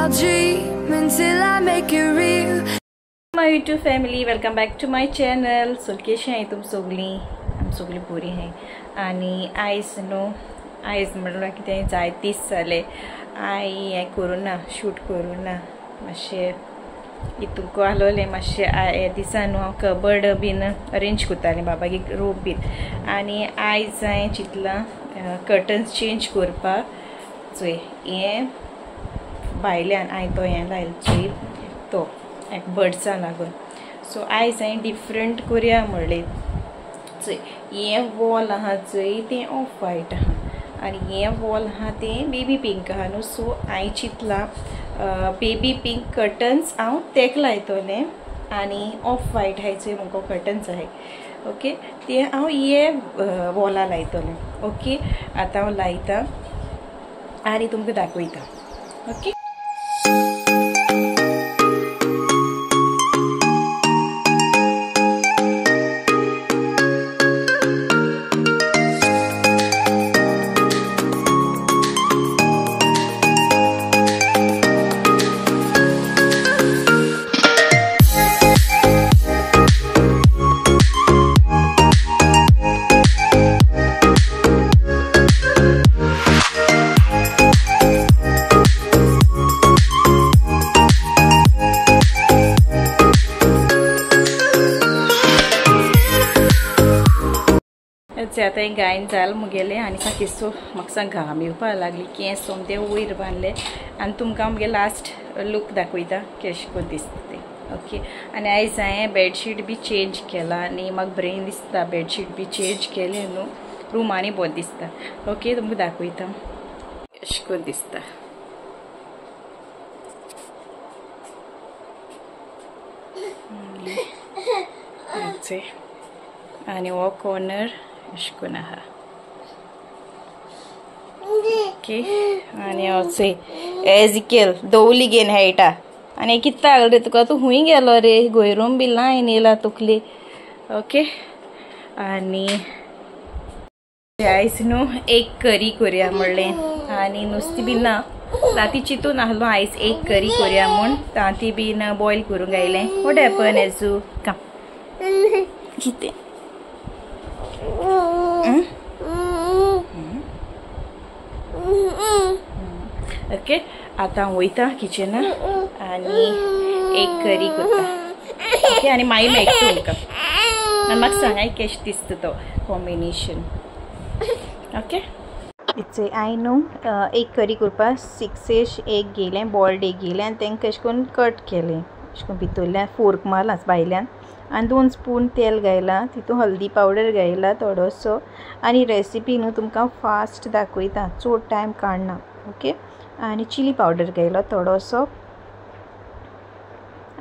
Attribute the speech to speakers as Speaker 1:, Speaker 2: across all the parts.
Speaker 1: I'll dream until I make it real.
Speaker 2: My YouTube family, welcome back to my channel. So कशी आहे तुम सगळी? आम सगळी बरी आहे. आणि आयज न्हू, आयज म्हणल्यार कितें जाय दीस जाले आई हें करूं ना, शूट करूं ना. मातशें हितूंक आसलोलें मातशें ह्या दिसा न्हू हांव कबर्ड बीन अरेंज करतालें बाबागेर रोप बीन. आनी आयज हांवें चिंतलां कर्टन्स चेंज करपाक. चोय हें भायल्यान हांवें तो हें लायलो चोय तो एक बर्ड्सां लागून. सो आयज हांवें डिफरंट करया म्हणलें. चोय हें वॉल आहा चोय तें ऑफ वायट आहा आनी हें वॉल आहा तें बेबी पिंक आहा न्हू. सो हांवें चिंतलां बेबी पिंक कर्टन्स हांव तेक लायतलें आनी ऑफ वायट आहाय चोय म्हाका कर्टन्स आहाय ओके ते हांव हे वॉला लायतलें. ओके आतां हांव लायता आनी तुमकां दाखयता. ओके आतां हें गायन जालें मुगेलें आनी सारकें म्हाका सांग घाम येवपाक लागली. केंस सोमते वयर बांदले आनी तुमकां मुगे लास्ट लूक दाखयता केशें करून दिसता तें. ओके आनी आयज हांवें बेडशीट बी चेंज केलां आनी म्हाका बरें दिसता. बेडशीट बी चेंज केलें न्हू रुमांनी बरें दिसता. ओके तुमकां दाखयता केशें करून दिसता. आनी हो कॉर्नर अशें करून आहा. ओके आनी अशें एजिकेल दवली घेवन हेळटा. आनी कितें लागलें रे तुका? तूं खूंय गेलो रे? गोयरूम बी लायन येयला तुकली. ओके आनी आयज न्हू एक करी करया म्हणलें आनी नुस्तें बी ना तांती चिंतून आहलो आयज एक करी करया म्हूण. तांती बीन बॉयल करूंक आयलें. What happen एजू काम कितें? ओके आतां वयता किचना आनी एक करी करता. ओके आनी मागीर मेळटा तुमकां आनी म्हाका सांगाय केशें दिसता तो कॉम्बिनेशन. ओके इत्से हांवें न्हू एक करी करपाक 6 एग घेयलें, बॉयल्ड एग घेयलें आनी तांकां अशें करून कट केलें. अशें करून भितरल्यान फोर्क मारलां भायल्यान आनी 2 स्पून तेल घायलां, तितून हल्दी पावडर घायला थोडोसो. आनी रेसिपी न्हू तुमकां फास्ट दाखयता, चड टायम काडना. ओके आनी चिली पावडर घायलो थोडोसो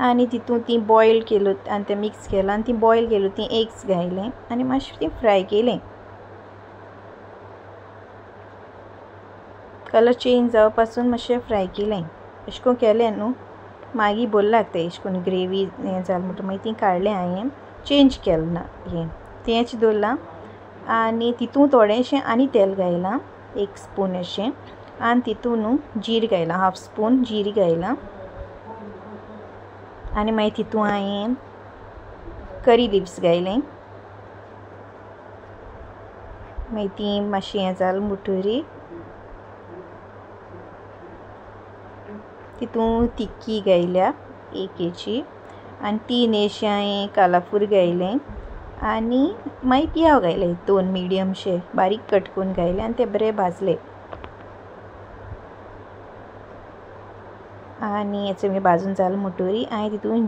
Speaker 2: आनी तितून ती बॉयल केलो आनी तें मिक्स केलां आनी ती बॉयल केलो ती एग्स घायलें आनी मातशें ती फ्राय केलें. कलर चेंज जावपा पासून मातशें फ्राय केलें. अशें करून केलें न्हू मागीर बरें लागता. अशें करून ग्रेवी हें जालें म्हणटकीर मागीर ती काडलें हांवें, चेंज केलें ना हें तेंच दवरलां. आनी तितून थोडेंशें आनी तेल घायलां 1 स्पून अशें आनी तितून न्हू जीर घायलां, 1/2 स्पून जीर घायलां. आनी मागीर तितून हांवें करी लिव्स घायलें. मागीर ती मातशें हें जालें म्हणटकीर तितून तिक्की घायल्या 1 हेची आनी 3 अशें हांवें कालाफूर घायलें आनी मागीर पियाव घायलें 2 मिडियमशे बारीक कट करून घायले आनी ते बरे भाजले. आनी हेचे मागीर भाजून जालें म्हणटकीर हांवें तितून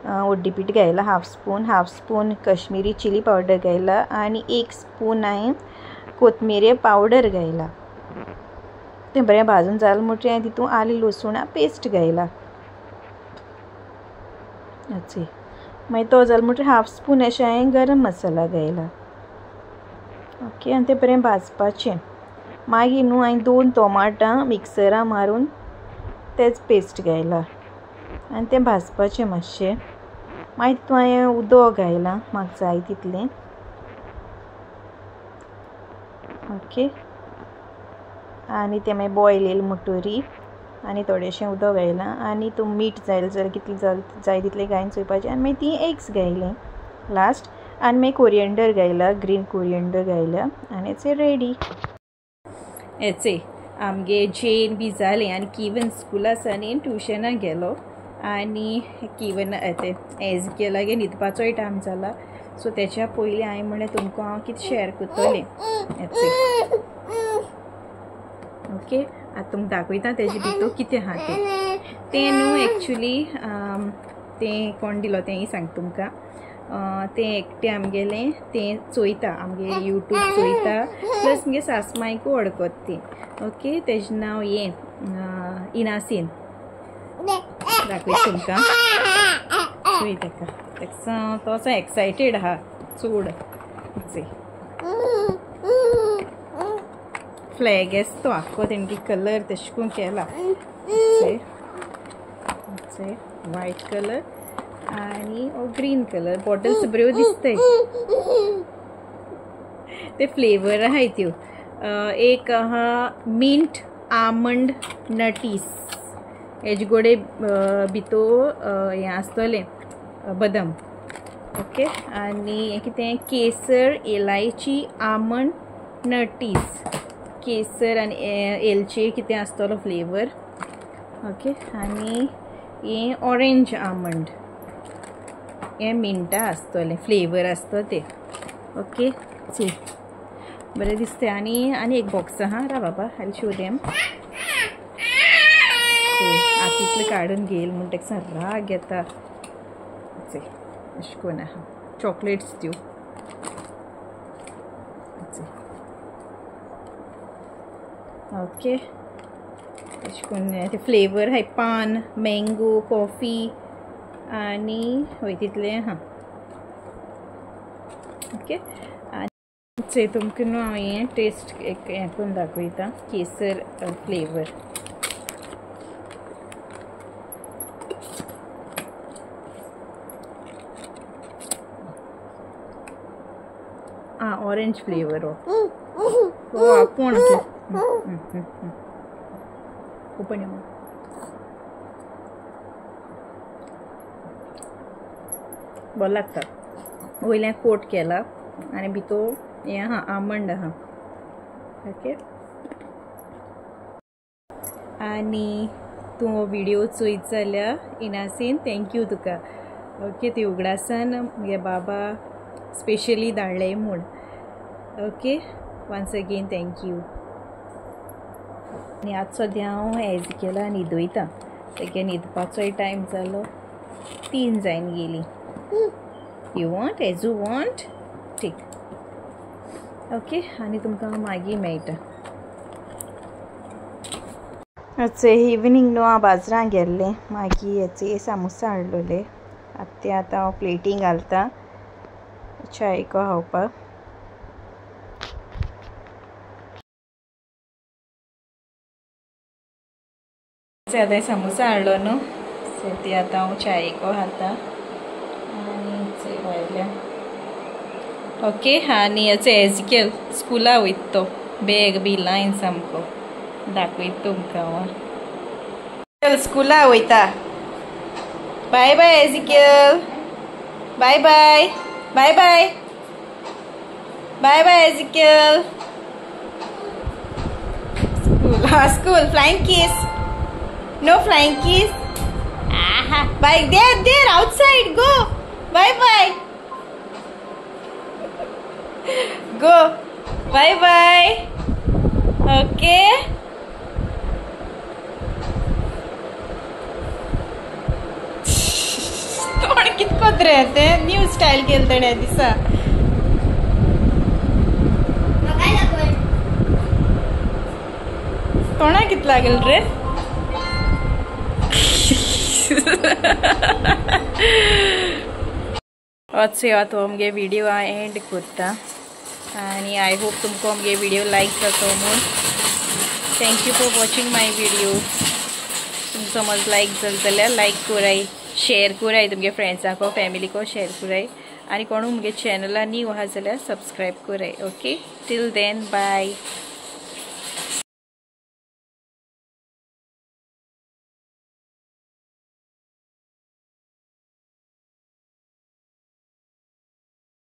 Speaker 2: हळदी पीठ घायला 1/2 spoon, 1/2 spoon Kashmiri chilli powder घायला आनी 1 स्पून हांवें कोथमिरे पावडर घायला. तें बरें भाजून जालें म्हणटकीर हांवें तितून आलें लसुणा पेस्ट घायला. अशें मागीर तो जालो म्हणटकीर 1/2 स्पून अशें हांवें गरम मसाला घायला. ओके आनी तें बरें भाजपाचें. मागीर न्हू हांवें 2 टोमाटां मिक्सरां मारून तेच पेस्ट घायला आनी तें भाजपाचें मातशें. मागीर तितून हांवें उदक घायलां म्हाका जाय तितलें. ओके आनी तें मागीर बॉयल येयलें म्हणटरी आनी थोडेशें उदक घायलां आनी तूं मीठ जाय जाल्यार कितलें जाय तितलें घायन चोयपाचें आनी मागीर तीं एग्स घायलीं लास्ट आनी मागीर कोरियंडर घायला, ग्रीन कोरियंडर घायला आनी it's ready. हेचे आमगे जेन बी जालें आनी किवन स्कुला सावन ट्युशनाक गेलो आनी किवन तें एज केला न्हिदपाचोय टायम जाला. सो तेच्या पयलीं हांवें म्हणलें तुमकां हांव कितें शेअर करतलें. ओके आतां तुमकां दाखयता तेजे भितर कितें आहा तें. तें न्हू एक्चुली तें कोण दिलो तेंय सांगता तुमकां. तें एकटें आमगेलें तें चोयता, आमगे यूट्यूब चोयता, प्लस मुगे सासमायकूय वळखता ती. ओके तेजें नांव हें इनासीन. दाखयता तुमकां. चोय ताका, ताका तो असो एक्सायटेड आहा चड. फ्लॅग आसा तो आख्खो तेणगे कलर तशें करून केला. व्हायट कलर आनी ग्रीन कलर. बॉटल्स बऱ्यो दिसताय. ते फ्लेवर आहाय त्यो. एक आहा मिंट आमंड नटीस, हेजे गोडे भितर हें आसतलें बदाम. ओके आनी हें कितें केसर इलायची आमंड नटीस, केसर आनी एलची कितें आसतलो फ्लेवर. ओके आनी हें ऑरेंज आमंड, हें मिंटा आसतलें फ्लेवर आसता तें. ओके ची बरें दिसता. आनी आनी एक बॉक्स आहा, रा बाबा I show them. हातींतलें काडून घेयल म्हूण ताका राग येता. अशें करून आहा चॉकलेट्स त्यो. ओके अशें करून ते फ्लेवर आहाय पान, मँगो, कॉफी आनी हय तितलें आहा. ओके आनी तुमकां न्हू हांव हें टेस्ट एक हें करून दाखयता, केसर फ्लेवर. आं ऑरेंज फ्लेवर हो. कोण ओपन बरो लागता. वयल्यान कोट केला आनी भितर हें आहा आमंड आहा. ओके आनी तूं हो व्हिडियो चोयत जाल्यार इनासीन thank you तुका. ओके ती उगडासान मुगे बाबा स्पेशली धाडले म्हूण. Okay once again thank you. आनी आतां सद्या हांव एज केला न्हिदयता, तेगे न्हिदपाचोय टायम जालो, 3 जायन गेली. You want as you want, ठीक. ओके आनी तुमकां मागीर मेळटा. आतां इवनींग न्हू हांव बाजारां गेल्लें, मागीर हेचे सामोसा हाडलेले. आतां ते आतां हांव प्लेटींग घालता च्यायको खावपाक. आतां सामोसा हाडलो न्हू, सो ती आतां हांव च्यायेको खाता आनी भायल्या. ओके आनी हेचो एजिकेल स्कुला वयता तो, बॅग बी लायन सामको दाखयता तुमकां हांव. स्कुला वयता. Bye bye Ezekiel, bye bye, bye bye, bye bye Ezekiel. School, school flying kiss. No flying kiss. Aha. Bye. There, there, outside. Go. Bye bye. Go. Bye bye. Okay. तोंड कितको रे ते न्यू स्टाईल केलं तेणे दिसा. तोंडा कित लागेल रे. अच्छे तो आमगे व्हिडिओ एंड करता आनी I hope तुमकां आमगे व्हिडिओ लायक जातो म्हूण. Thank you for watching my video. तुमकां समज लायक जालें जाल्यार लायक कराय, शेअर कराय तुमगे फ्रेंड्सांको फॅमिलीको शेअर कराय आनी कोणूय मुगे चॅनला न्यू आहा जाल्यार सबस्क्रायब कराय. Okay till then bye.